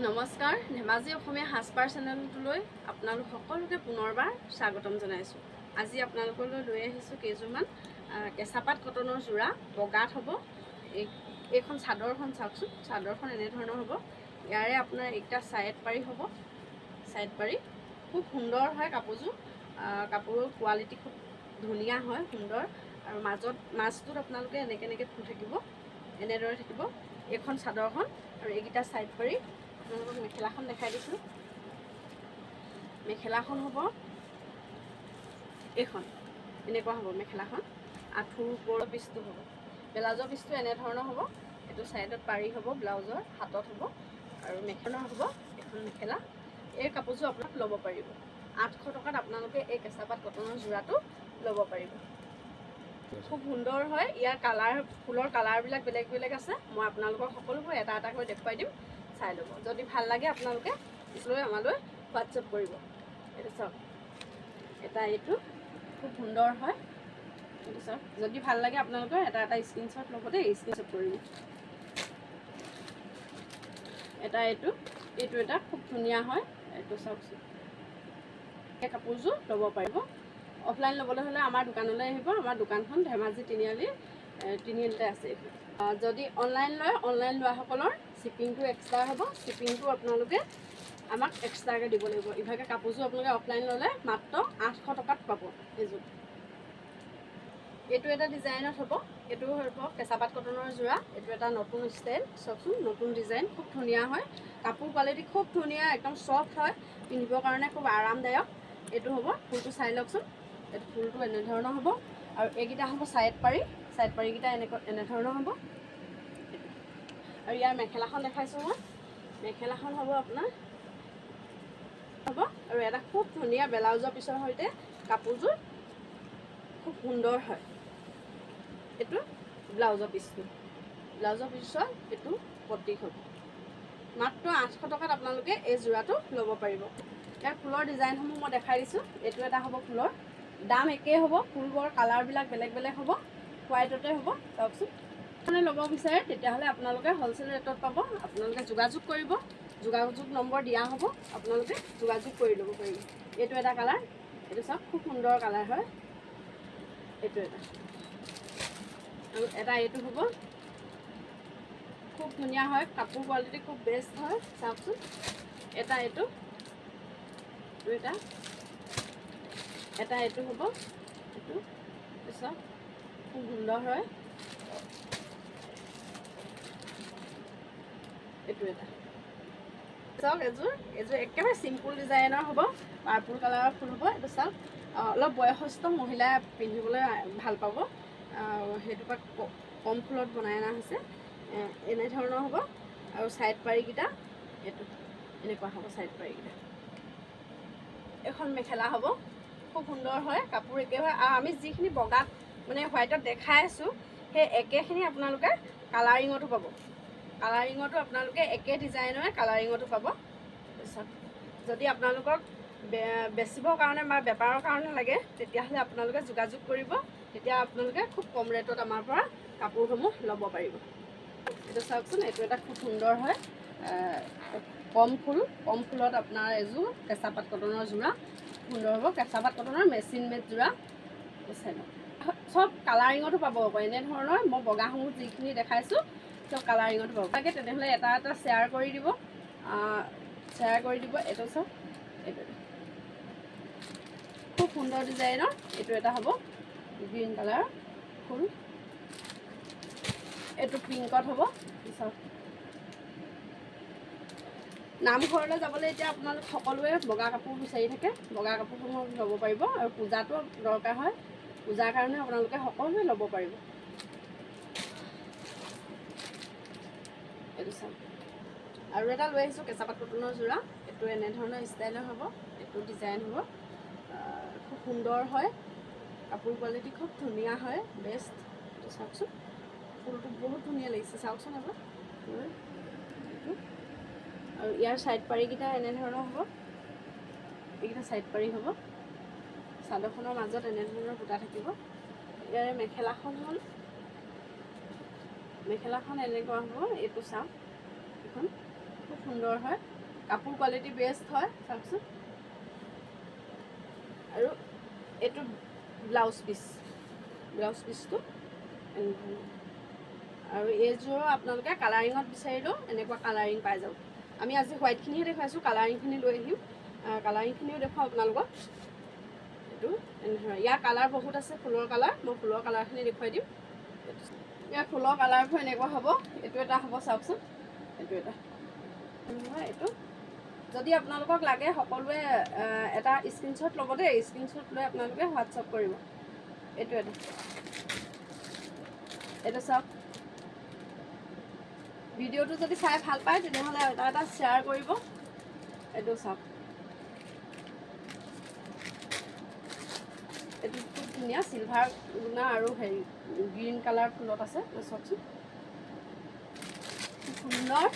নমস্কাৰ, ধেমাজি অসমীয়া সাজপাৰ চেনেলটোলৈ আপোনালোক সকলোকে পুনৰবাৰ স্বাগতম জনাইছোঁ। আজি আপোনালোকলৈ লৈ আহিছোঁ কেইযোৰমান কেঁচাপাত কটনৰ যোৰা, বগাত হ'ব। এইখন চাদৰখন চাওকচোন। চাদৰখন এনেধৰণৰ হ'ব। ইয়াৰে আপোনাৰ এইকেইটা ছাইড পাৰি হ'ব। ছাইড পাৰি খুব সুন্দৰ হয় কাপোৰযোৰ। কাপোৰৰ কোৱালিটি খুব ধুনীয়া হয়, সুন্দৰ। আৰু মাজত মাজটোত আপোনালোকে এনেকৈ এনেকৈ ফুল থাকিব, এনেদৰে থাকিব এইখন চাদৰখন আৰু এইকেইটা ছাইড পাৰি। আপোনালোকক মেখেলাখন দেখাই দিছোঁ। মেখেলাখন হ'ব এইখন, এনেকুৱা হ'ব মেখেলাখন। আঁঠুৰ ওপৰৰ পিচটো হ'ব। ব্লাউজৰ পিচটো এনেধৰণৰ হ'ব। এইটো ছাইডত পাৰি হ'ব, ব্লাউজৰ হাতত হ'ব আৰু মেখেলা হ'ব এখন মেখেলা। এই কাপোৰযোৰ আপোনাক ল'ব পাৰিব 800 টকাত। আপোনালোকে এই কেঁচাপাত কটনৰ যোৰাটো ল'ব পাৰিব। খুব সুন্দৰ হয়। ইয়াৰ কালাৰ, ফুলৰ কালাৰবিলাক বেলেগ বেলেগ আছে। মই আপোনালোকক সকলোবোৰ এটা এটাকৈ দেখুৱাই দিম, চাই ল'ব। যদি ভাল লাগে, আপোনালোকে লৈ আমালৈ হোৱাটছএপ কৰিব। এইটো চাওক, এটা এইটো খুব সুন্দৰ হয়। এইটো চাওক। যদি ভাল লাগে, আপোনালোকৰ এটা এটা স্ক্ৰীনশ্বট ল'ব দেই, স্ক্ৰীনশ্বট কৰিব। এটা এইটো, এইটো এটা খুব ধুনীয়া হয়। এইটো চাওকচোন। এই কাপোৰযোৰ ল'ব পাৰিব। অফলাইন ল'বলৈ হ'লে আমাৰ দোকানলৈ আহিব। আমাৰ দোকানখন ধেমাজি তিনিআলি, তিনিআলিতে আছে এইখন। যদি অনলাইন লয়, অনলাইন লোৱাসকলৰ শ্বিপিংটো এক্সট্ৰা হ'ব। শ্বিপিংটো আপোনালোকে আমাক এক্সট্ৰাকৈ দিব লাগিব। ইভাগে কাপোৰযোৰ আপোনালোকে অফলাইন ল'লে মাত্ৰ 800 টকাত পাব এইযোৰ। এইটো এটা ডিজাইনত হ'ব। এইটো হ'ব কেঁচাপাত কটনৰ যোৰা। এইটো এটা নতুন ষ্টাইল, চাওকচোন। নতুন ডিজাইন, খুব ধুনীয়া হয়। কাপোৰ কোৱালিটি খুব ধুনীয়া, একদম ছফ্ট হয়, পিন্ধিবৰ কাৰণে খুব আৰামদায়ক। এইটো হ'ব ফুলটো, চাই লওকচোন। এইটো ফুলটো এনেধৰণৰ হ'ব আৰু এইকেইটা হ'ব ছাইড পাৰি। ছাইড পাৰিকেইটা এনেকুৱা এনেধৰণৰ হ'ব। আৰু ইয়াৰ মেখেলাখন দেখাইছোঁ মই। মেখেলাখন হ'ব আপোনাৰ হ'ব আৰু এটা খুব ধুনীয়া ব্লাউজৰ পিছৰ সৈতে কাপোৰযোৰ খুব সুন্দৰ হয়। এইটো ব্লাউজৰ পিচটো, ব্লাউজৰ পিছত এইটো প্ৰতীক হ'ব। মাত্ৰ 800 টকাত আপোনালোকে এই যোৰাটো ল'ব পাৰিব। ইয়াৰ ফুলৰ ডিজাইনসমূহ মই দেখাই দিছোঁ। এইটো এটা হ'ব। ফুলৰ দাম একেই হ'ব, ফুলবোৰৰ কালাৰবিলাক বেলেগ বেলেগ হ'ব। হোৱাইটতে হ'ব, চাওকচোন। মানে ল'ব বিচাৰে, তেতিয়াহ'লে আপোনালোকে হ'লচেল ৰেটত পাব। আপোনালোকে যোগাযোগ কৰিব, যোগাযোগ নম্বৰ দিয়া হ'ব, আপোনালোকে যোগাযোগ কৰি ল'ব পাৰিব। এইটো এটা কালাৰ, এইটো চাওক, খুব সুন্দৰ কালাৰ হয়। এইটো এটা আৰু এটা এইটো হ'ব। খুব ধুনীয়া হয়, কাপোৰ কোৱালিটি খুব বেষ্ট হয়, চাওকচোন। এটা এইটো, এইটো এটা, এটা এইটো হ'ব। এইটো চাওক, খুব সুন্দৰ হয়। এইটো এটা চাওক। এযোৰ, এযোৰ একেবাৰে চিম্পুল ডিজাইনৰ হ'ব। পাৰ্পুল কালাৰৰ ফুল হ'ব। এইটো চাওক। অলপ বয়সস্থ মহিলাই পিন্ধিবলৈ ভাল পাব, সেইটো পৰা কম ফুলত বনাই অনা হৈছে। এনেধৰণৰ হ'ব আৰু ছাইড পাৰিকেইটা এইটো এনেকুৱা হ'ব। ছাইড পাৰিকেইটা, এখন মেখেলা হ'ব। খুব সুন্দৰ হয় কাপোৰ একেবাৰে। আৰু আমি যিখিনি বগাত, মানে হোৱাইটত দেখাই আছোঁ, সেই একেখিনি আপোনালোকে কালাৰিঙতো পাব। কালাৰিঙতো আপোনালোকে একে ডিজাইনৰে কালাৰিঙতো পাব। তাৰপিছত যদি আপোনালোকক বেচিবৰ কাৰণে বা বেপাৰৰ কাৰণে লাগে, তেতিয়াহ'লে আপোনালোকে যোগাযোগ কৰিব। তেতিয়া আপোনালোকে খুব কম ৰেটত আমাৰ পৰা কাপোৰসমূহ ল'ব পাৰিব। এইটো চাওকচোন, এইটো এটা খুব সুন্দৰ হয়। কম ফুল, কম ফুলত আপোনাৰ এযোৰ কেঁচাপাত কটনৰ যোৰা সুন্দৰ হ'ব। কেঁচাপাত কটনৰ মেচিন মেড যোৰা, চাই লওক। চব কালাৰিঙতো পাব আকৌ। এনেধৰণৰ মই বগাসমূহ যিখিনি দেখাইছোঁ, চব কালাৰিঙতো পাব লাগে। তেনেহ'লে এটা এটা শ্বেয়াৰ কৰি দিব, শ্বেয়াৰ কৰি দিব। এইটো চাওক, এইটো খুব সুন্দৰ ডিজাইনৰ। এইটো এটা হ'ব গ্ৰীণ কালাৰ ফুল। এইটো পিংকত হ'ব, চাওক। নামঘৰলৈ যাবলৈ এতিয়া আপোনালোক সকলোৱে বগা কাপোৰ বিচাৰি থাকে। বগা কাপোৰসমূহ ল'ব পাৰিব আৰু পূজাটো দৰকাৰ হয়। পূজাৰ কাৰণে আপোনালোকে সকলোৱে ল'ব পাৰিব। এইটো চাওক, আৰু এটা লৈ আহিছোঁ কেঁচাপাত কটনৰ যোৰা। এইটো এনেধৰণৰ ষ্টাইলৰ হ'ব। এইটো ডিজাইন হ'ব। খুব সুন্দৰ হয়, কাপোৰ কোৱালিটি খুব ধুনীয়া হয়, বেষ্ট। এইটো চাওকচোন, ফুলটো বহুত ধুনীয়া লাগিছে, চাওকচোন এবাৰ এইটো। আৰু ইয়াৰ ছাইড পাৰিকেইটা এনেধৰণৰ হ'ব। এইকেইটা ছাইড পাৰি হ'ব। চাদৰখনৰ মাজত এনেধৰণৰ বুটা থাকিব। ইয়াৰে মেখেলাখন হ'ল, মেখেলাখন এনেকুৱা হ'ব। এইটো চাওক, এইখন খুব সুন্দৰ। সুন্দৰ হয়, কাপোৰ কোৱালিটি বেষ্ট হয়। চাওকচোন, আৰু এইটো ব্লাউজ পিচ, ব্লাউজ পিচটো এনেধৰণৰ। আৰু এইযোৰো আপোনালোকে কালাৰিঙত বিচাৰিলেও এনেকুৱা কালাৰিং পাই যাব। আমি আজি হোৱাইটখিনিহে দেখুৱাইছোঁ, কালাৰিংখিনি লৈ আহিম। কালাৰিংখিনিও দেখুৱাওঁ আপোনালোকক। এইটো এনেধৰণৰ, ইয়াৰ কালাৰ বহুত আছে, ফুলৰ কালাৰ। মই ফুলৰ কালাৰখিনি দেখুৱাই দিম। ইয়াৰ ফুলৰ কালাৰবোৰ এনেকুৱা হ'ব। এইটো এটা হ'ব, চাওকচোন, এইটো এটা নহয়। এইটো যদি আপোনালোকক লাগে, সকলোৱে এটা স্ক্ৰীনশ্বট ল'ব দেই। স্ক্ৰীনশ্বট লৈ আপোনালোকে হোৱাটছআপ কৰিব। এইটো এটা, এইটো চাওক। ভিডিঅ'টো যদি চাই ভাল পায়, তেনেহ'লে এটা এটা শ্বেয়াৰ কৰিব। এইটো চাওক, এইটো খুব ধুনীয়া চিলভাৰ গুণা আৰু হেৰি গ্ৰীণ কালাৰ ফুলত আছে। চাওকচোন, খুব সুন্দৰ।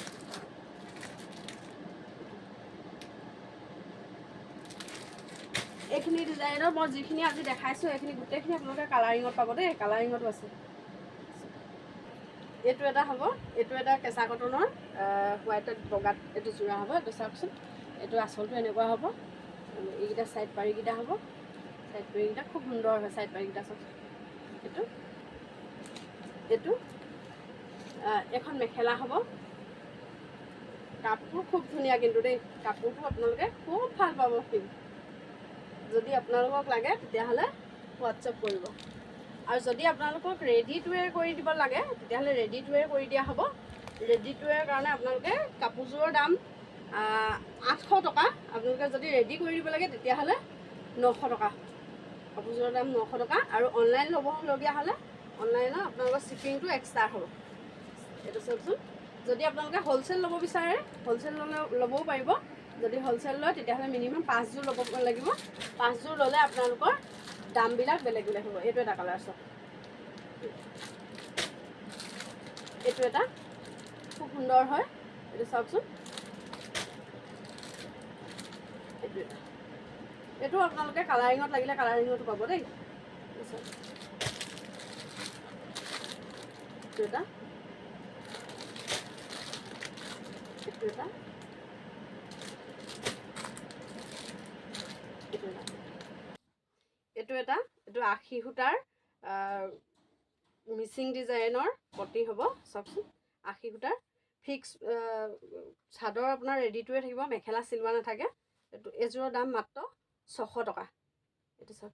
এইখিনি ডিজাইনৰ মই যিখিনি আজি দেখাইছোঁ, এইখিনি গোটেইখিনি আপোনালোকে কালাৰিঙত পাব দেই। কালাৰিঙতো আছে। এইটো এটা হ'ব, এইটো এটা কেঁচা কটনৰ হোৱাইটত বগাত এইটো যোৰা হ'ব। এইটো চাওকচোন, এইটো আচলটো এনেকুৱা হ'ব। এইকেইটা ছাইড পাৰিকেইটা হ'ব, ছাইড পাৰিকেইটা খুব সুন্দৰ হয়। ছাইড পাৰিকেইটা চাওকচোন। এইটো এখন মেখেলা হ'ব। কাপোৰ খুব ধুনীয়া কিন্তু দেই, কাপোৰটো আপোনালোকে খুব ভাল পাব। যদি আপোনালোকক লাগে, তেতিয়াহ'লে হোৱাটছএপ কৰিব। আৰু যদি আপোনালোকক ৰেডি টু ৱেৰ কৰি দিব লাগে, তেতিয়াহ'লে ৰেডি টু ৱেৰ কৰি দিয়া হ'ব। ৰেডি টু ৱেৰ কাৰণে আপোনালোকে কাপোৰযোৰৰ দাম 800 টকা। আপোনালোকে যদি ৰেডি কৰি দিব লাগে, তেতিয়াহ'লে 900 টকা। কাপোৰযোৰৰ দাম 900 টকা। আৰু অনলাইন ল'বলগীয়া হ'লে অনলাইনত আপোনালোকৰ শ্বিপিংটো এক্সট্ৰা হ'ব। এইটো চাওকচোন। যদি আপোনালোকে হ'লচেল ল'ব বিচাৰে, হ'লচেল ল'লে ল'বও পাৰিব। যদি হ'লচেল লয়, তেতিয়াহ'লে মিনিমাম পাঁচযোৰ ল'ব লাগিব। পাঁচযোৰ ল'লে আপোনালোকৰ দামবিলাক বেলেগ বেলেগ হ'ব। এইটো এটা কালাৰ চাওক। এইটো এটা খুব সুন্দৰ হয়। এইটো চাওকচোন। এইটো এটা, এইটো আপোনালোকে কালাৰিঙত লাগিলে কালাৰিঙতো পাব দেই। এইটো চাওক। এইটো এটা, এইটো এটা, এইটো এটা, এইটো এটা। এইটো 80 সূতাৰ মিচিং ডিজাইনৰ পতি হ'ব। চাওকচোন, 80 সূতাৰ ফিক্স চাদৰ আপোনাৰ ৰেডিটোৱে থাকিব, মেখেলা চিলোৱা নাথাকে। এইটো এইযোৰৰ দাম মাত্ৰ 600 টকা। এইটো চাওক।